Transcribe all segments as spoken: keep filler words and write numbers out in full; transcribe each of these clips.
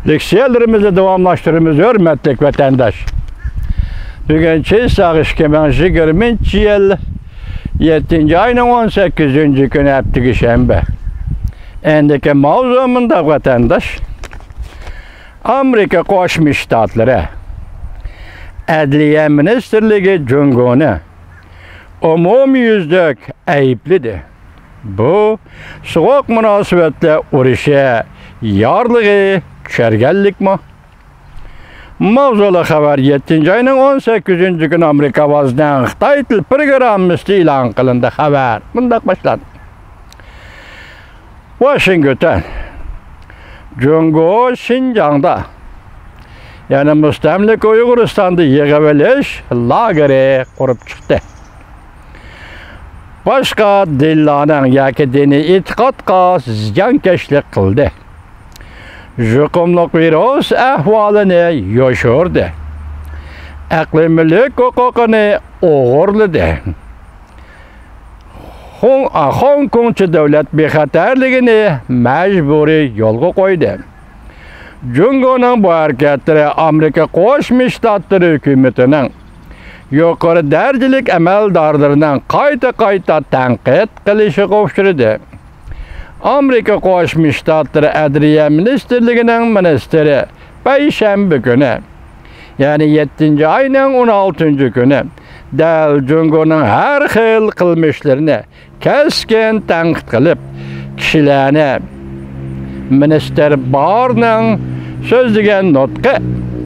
لېكسىيەلىرىمىزنى داۋاملاشتۇرىمىز، ھۆرمەتلىك ۋەتەنداش. بۈگۈن چىساغ ئىككى مىڭ يىگىرمىنچى يىل يەتتىنچى ئاينىڭ ئون سەككىزىنچى كۈنى، ھەپتىكى شەنبە. ئەندىكى ماۋزۇ مۇنداق، ۋەتەنداش. ئامېرىكا قوشما شتاتلىرى ئەدلىيە مىنىستىرلىكى جۇڭگونى ئومۇميۈزلۈك ئەيىبلىدى. بۇ سوغۇق مۇناسىۋەتلەر ئۇرۇشى يارلىقى چۈشەرگەنلىكمۇ؟ ماۋزۇلۇق خەۋەر يەتتىنچى ئاينىڭ ئون سەككىزىنچى كۈنى ئامېرىكا ئاۋازىنىڭ خىتاي تىل پروگراممىسىدا ئېلان قىلىندى. خەۋەر مۇنداق باشلاندى. ۋاشىنگتون. جۇڭگو شىنجاڭدا، يەنى مۇستەملىكە ئۇيغۇرىستاندا يىغىۋېلىش لاگېرى قۇرۇپ چىقتى. باشقا دىنلارنىڭ ياكى دىنىي ئېتىقادقا زىيانكەشلىك قىلدى. يۇقۇملۇق ۋىرۇس ئەھۋالىنى يوشۇردى. ئەقلىي مۈلۈك ھوقۇقىنى ئوغرىلىدى. خوڭ-، خوڭكوڭچە دۆلەت بىخەتەرلىكىنى مەجبۇرىي يولغا قويدى. جۇڭگونىڭ بۇ ھەرىكەتلىرى ئامېرىكا قوشما شتاتلىرى ھۆكۈمىتىنىڭ يۇقىرى دەرىجىلىك ئەمەلدارلىرىنىڭ قايتا-قايتا تەنقىد قىلىشىغا ئۇچرىدى. ئامېرىكا قوشما شتاتلىرى ئەدلىيە مىنىستىرلىكىنىڭ مىنىستىرى پەيشەنبە كۈنى، يەنى يەتتىنچى ئاينىڭ ئون ئالتىنچى كۈنى دەل جۇڭگونىڭ ھەر خىل قىلمىشلىرىنى كەسكىن تەنقىد قىلىپ، كىشىلەرنى مىنىستىر بارنىڭ سۆزلىگەن نۇتقى،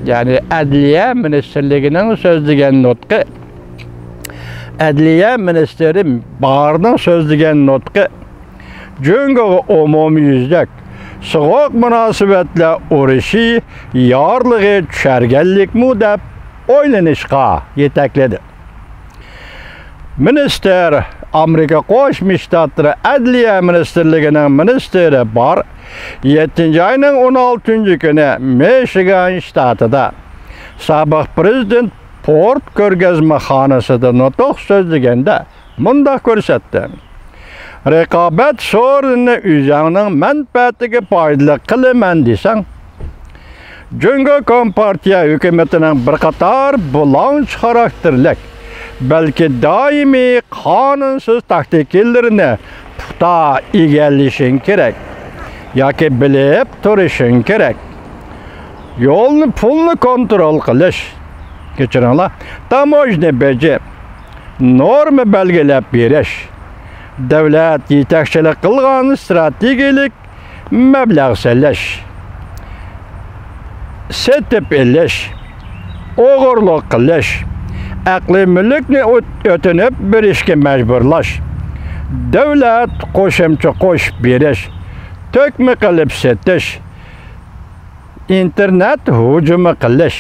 يەنى ئەدلىيە مىنىستىرلىكىنىڭ سۆزلىگەن نۇتقى، ئەدلىيە مىنىستىرى بارنىڭ سۆزلىگەن نۇتقى جۇڭگوغا ئومۇميۈزلۈك سوغۇق مۇناسىۋەتلەر ئۇرۇشى يارلىقى چۈشەرگەنلىكمۇ دەپ ئويلىنىشقا يېتەكلىدى. مىنىستىر، ئامېرىكا قوشما شتاتلىرى ئەدلىيە مىنىستىرلىكىنىڭ مىنىستىرى بار يەتتىنچى ئاينىڭ ئون ئالتىنچى كۈنى مىشىگان شتاتىدا سابىق پىرېزىدېنت فورد كۆرگەزمىخانىسىدا نۇتۇق سۆزلىگەندە مۇنداق كۆرسەتتى: رىقابەت سورۇنىنى ئۆزۈڭنىڭ مەنپەئەتىگە پايدىلىق قىلىمەن دېسەڭ، جۇڭگو كومپارتىيە ھۆكۈمىتىنىڭ بىر قاتار بۇلاڭچى خاراكتېرلىك، بەلكى دائىمىي قانۇنسىز تاكتىكىلىرىنى پۇختا ئىگىلىشىڭ كېرەك ياكى بىلىپ تۇرۇشۇڭ كېرەك. يولنى، پۇلنى كونترول قىلىش، كەچۈرۈڭلار، تاموژنا بېجى، نورما بەلگىلەپ بېرىش، دۆلەت يېتەكچىلىك قىلغان ئىستراتېگىيەلىك مەبلەغ سېلىش، سېتىپ ئېلىش، ئوغرىلىق قىلىش، ئەقلىي مۈلۈكنى ئۆت-، ئۆتۈنۈپ بېرىشكە مەجبۇرلاش، دۆلەت قوشۇمچە قوشۇپ بېرىش، تۆكمە قىلىپ سېتىش، ئىنتېرنېت ھۇجۇمى قىلىش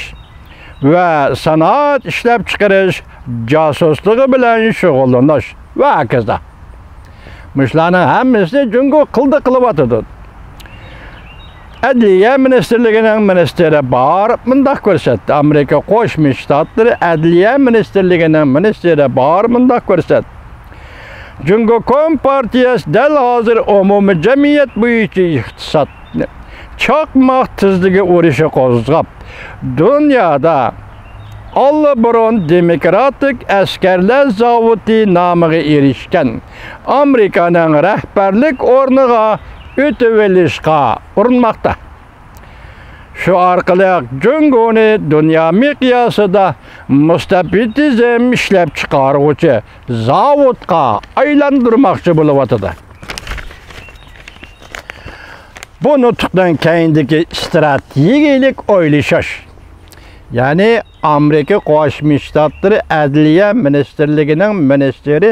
ۋە سانائەت ئىشلەپچىقىرىش جاسۇسلۇقى بىلەن شۇغۇللىنىش ۋە ھاكازا. مۇشۇلارنىڭ ھەممىسىنى جۇڭگو قىلدى، قىلىۋاتىدۇ. ئەدلىيە مىنىستىرلىكىنىڭ مىنىستىرى بار مۇنداق كۆرسەتتى. ئامېرىكا قوشما شتاتلىرى ئەدلىيە مىنىستىرلىكىنىڭ مىنىستىرى بار مۇنداق كۆرسەتتى. جۇڭگو كومپارتىيەسى دەل ھازىر ئومۇمىي جەمئىيەت بويىچە ئىقتىسادنى چاقماق تېزلىكى ئۇرۇشى قوزغاپ، دۇنيادا ئاللىبۇرۇن دېموكراتىك ئەسكەرلەر زاۋۇتى نامىغا ئېرىشكەن ئامېرىكانىڭ رەھبەرلىك ئورنىغا ئۆتۈۋېلىشقا ئۇرۇنماقتا. شۇ ئارقىلىق جۇڭگونى دۇنيا مىقياسىدا مۇستەبىتىزم ئىشلەپچىقارغۇچى زاۋۇتقا ئايلاندۇرماقچى بولۇۋاتىدۇ. بۇ نۇتۇقنىڭ كەينىدىكى ئىستراتېگىيەلىك ئويلىشىش، يەنى ئامېرىكا قوشما شتاتلىرى ئەدلىيە مىنىستىرلىكىنىڭ مىنىستىرى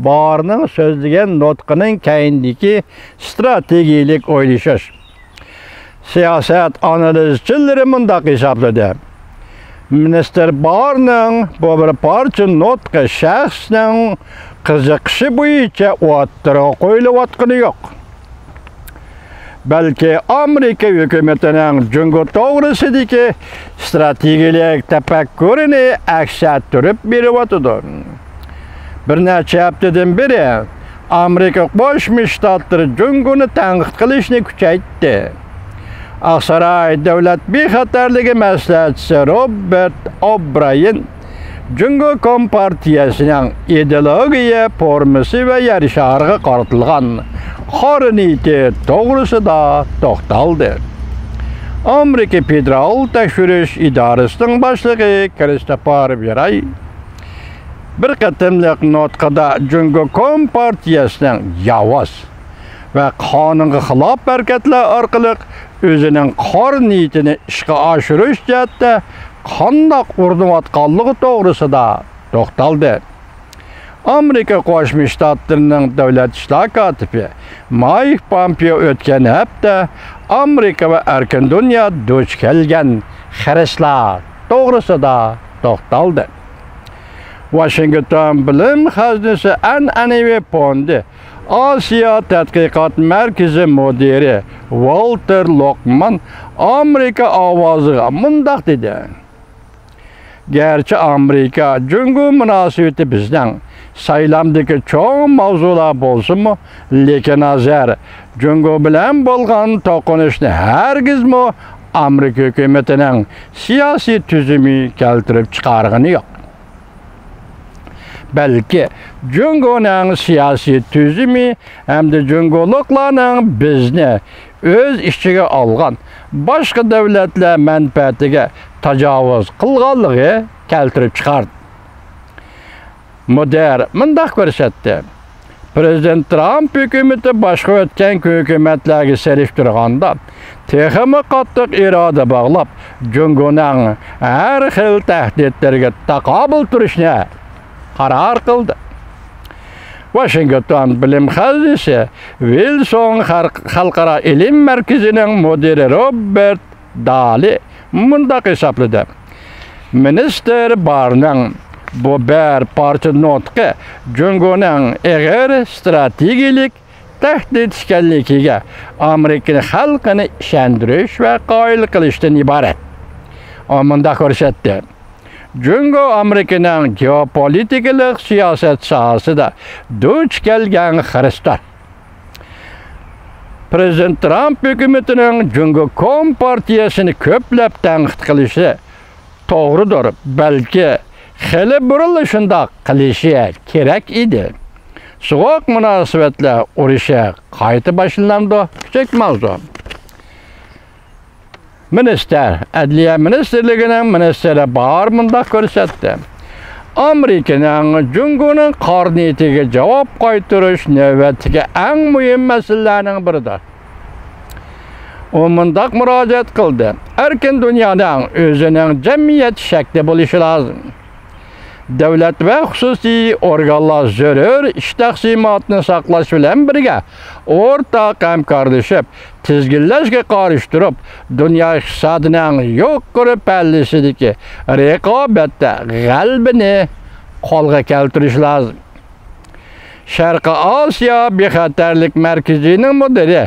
بارنىڭ سۆزلىگەن نۇتقىنىڭ كەينىدىكى ئىستراتېگىيەلىك ئويلىشىش. سىياسەت ئانالىزچىلىرى مۇنداق ھېسابلىدى: مىنىستىر بارنىڭ بۇ بىر پارچە نۇتقى شەخسنىڭ قىزىقىشى بويىچە ئوتتۇرىغا قويۇلۇۋاتقىنى يوق، بەلكى ئامېرىكا ھۆكۈمىتىنىڭ جۇڭگو توغرىسىدىكى ئىستراتېگىيەلىك تەپەككۇرىنى ئەكس ئەتتۈرۈپ بېرىۋاتىدۇ. بىر نەچچە ھەپتىدىن بېرى ئامېرىكا قوشما شتاتلىرى جۇڭگونى تەنقىد قىلىشنى كۈچەيتتى. ئاقساراي دۆلەت بىخەتەرلىكى مەسلىھەتچىسى روبېرت ئوبرايېن جۇڭگو كومپارتىيەسىنىڭ ئىدېئولوگىيە فورمىسى ۋە يەر شارىغا قارىتىلغان قارا نىيىتى توغرىسىدا توختالدى. ئامېرىكا فېدېرال تەكشۈرۈش ئىدارىسىنىڭ باشلىقى كىرىستوفېر ۋېراي بىر قېتىملىق نۇتقىدا جۇڭگو كومپارتىيەسىنىڭ ياۋاش ۋە قانۇنغا خىلاپ ھەرىكەتلەر ئارقىلىق ئۆزىنىڭ قارا نىيىتىنى ئىشقا ئاشۇرۇش جەھەتتە قانداق ئۇرۇنۇۋاتقانلىقى توغرىسىدا توختالدى. ئامېرىكا قوشما شتاتلىرىنىڭ دۆلەت ئىشلار كاتىپى مايك پومپېئو ئۆتكەن ھەپتە ئامېرىكا ۋە ئەركىن دۇنيا دۇچ كەلگەن خىرىسلار توغرىسىدا توختالدى. ۋاشىنگتون بىلىم خەزنىسى ئەنئەنىۋى فوندى ئاسىيا تەتقىقات مەركىزى مۇدىرى ۋالتېر لوكمان ئامېرىكا ئاۋازىغا مۇنداق دېدى: گەرچە ئامېرىكا جۇڭگو مۇناسىۋىتى بىزنىڭ سايلامدىكى چوڭ ماۋزۇلار بولسىمۇ، لېكىن ھازىر جۇڭگو بىلەن بولغان توقۇنۇشنى ھەرگىزمۇ ئامېرىكا ھۆكۈمىتىنىڭ سىياسىي تۈزۈمى كەلتۈرۈپ چىقارغىنى يوق. بەلكى جۇڭگونىڭ سىياسىي تۈزۈمى ھەمدە جۇڭگولۇقلارنىڭ بىزنى ئۆز ئىچىگە ئالغان باشقا دۆلەتلەر مەنپەئەتىگە تاجاۋۇز قىلغانلىقى كەلتۈرۈپ چىقاردى. مۇدىر مۇنداق كۆرسەتتى: پىرېزىدېنت ترامپ ھۆكۈمىتى باشقا ئۆتكەن ھۆكۈمەتلەرگە سېلىشتۇرغاندا، تېخىمۇ قاتتىق ئىرادە باغلاپ، جۇڭگونىڭ ھەر خىل تەھدىتلىرىگە تاقابىل تۇرۇشنى قارار قىلدى. ۋاشىنگتون بىلىم خەزنىسى ۋىلسون خەلق-، خەلقئارا ئىلىم مەركىزىنىڭ مۇدىرى روبېرت دالى مۇنداق ھېسابلىدى: مىنىستىر بارنىڭ بۇ بىر پارچە نۇتقى جۇڭگونىڭ ئېغىر ئىستراتېگىيەلىك تەھدىت ئىكەنلىكىگە ئامېرىكا خەلقىنى ئىشەندۈرۈش ۋە قايىل قىلىشتىن ئىبارەت. ئۇ مۇنداق كۆرسەتتى: جۇڭگو ئامېرىكىنىڭ گېئوپولىتىكىلىق سىياسەت ساھەسىدە دۇچ كەلگەن خىرىستار. پىرېزىدېنت ترامپ ھۆكۈمىتىنىڭ جۇڭگو كومپارتىيەسىنى كۆپلەپ تەنقىد قىلىشى توغرىدۇر، بەلكى خېلى بۇرۇنلا شۇنداق قىلىشى كېرەك ئىدى. سوغۇق مۇناسىۋەتلەر ئۇرۇشى قايتا باشلىنامدۇ؟ كىچىك ماۋزۇ. مىنىستىر، ئەدلىيە مىنىستىرلىكىنىڭ مىنىستىرى بار مۇنداق كۆرسەتتى: ئامېرىكىنىڭ جۇڭگونىڭ قارا نىيىتىگە جاۋاب قايتۇرۇش نۆۋەتتىكى ئەڭ مۇھىم مەسىلىلەرنىڭ بىرىدۇر. ئۇ مۇنداق مۇراجىئەت قىلدى: ئەركىن دۇنيانىڭ ئۆزىنىڭ جەمئىيەت شەكلى بولۇشى لازىم. دۆلەت ۋە خۇسۇسىي ئورگانلار زۆرۈر ئىش تەقسىماتىنى ساقلاش بىلەن بىرگە، ئورتاق ھەمكارلىشىپ، تىزگىنلەشكە قارشى تۇرۇپ، دۇنيا ئىقتىسادىنىڭ يۇقىرى پەللىسىدىكى رىقابەتتە غەلىبىنى قولغا كەلتۈرۈش لازىم. شەرقىي ئاسىيا بىخەتەرلىك مەركىزىنىڭ مۇدىرى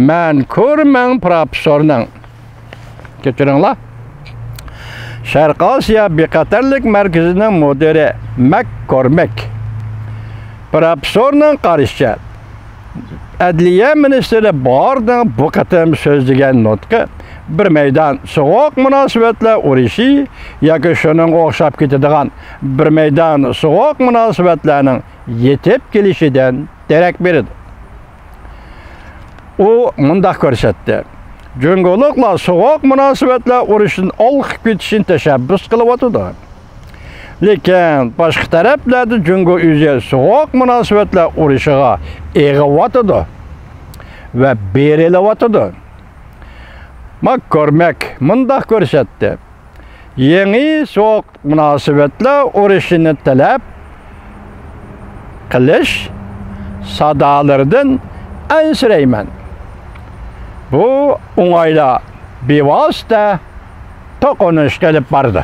مەن كۇرمىڭ پروفېسسورنىڭ، كەچۈرۈڭلار، شەرقىي ئاسىيا بىخەتەرلىك مەركىزىنىڭ مۇدىرى مەك كورمەك پروفېسسورنىڭ قارىشىچە، ئەدلىيە مىنىستىرى بارنىڭ بۇ قېتىم سۆزلىگەن نۇتقى بىر مەيدان سوغۇق مۇناسىۋەتلەر ئۇرۇشى ياكى شۇنىڭغا ئوخشاپ كېتىدىغان بىر مەيدان سوغۇق مۇناسىۋەتلەرنىڭ يېتىپ كېلىشىدىن دېرەك بېرىدۇ. ئۇ مۇنداق كۆرسەتتى: جۇڭگولۇقلار سوغۇق مۇناسىۋەتلەر ئۇرۇشىدىن ئالقىپ كېتىشنى تەشەببۇس قىلىۋاتىدۇ. لېكىن باشقا تەرەپلەردە جۇڭگو ئۆزى سوغۇق مۇناسىۋەتلەر ئۇرۇشىغا ئېغىۋاتىدۇ ۋە بېرىلىۋاتىدۇ. ماككورمەك مۇنداق كۆرسەتتى: يېڭى سوغۇق مۇناسىۋەتلەر ئۇرۇشىنى تەلەپ قىلىش سادالىرىدىن ئەنسىرەيمەن. بۇ ئوڭايلا بىۋاسىتە توقۇنۇشقا ئېلىپ بارىدۇ.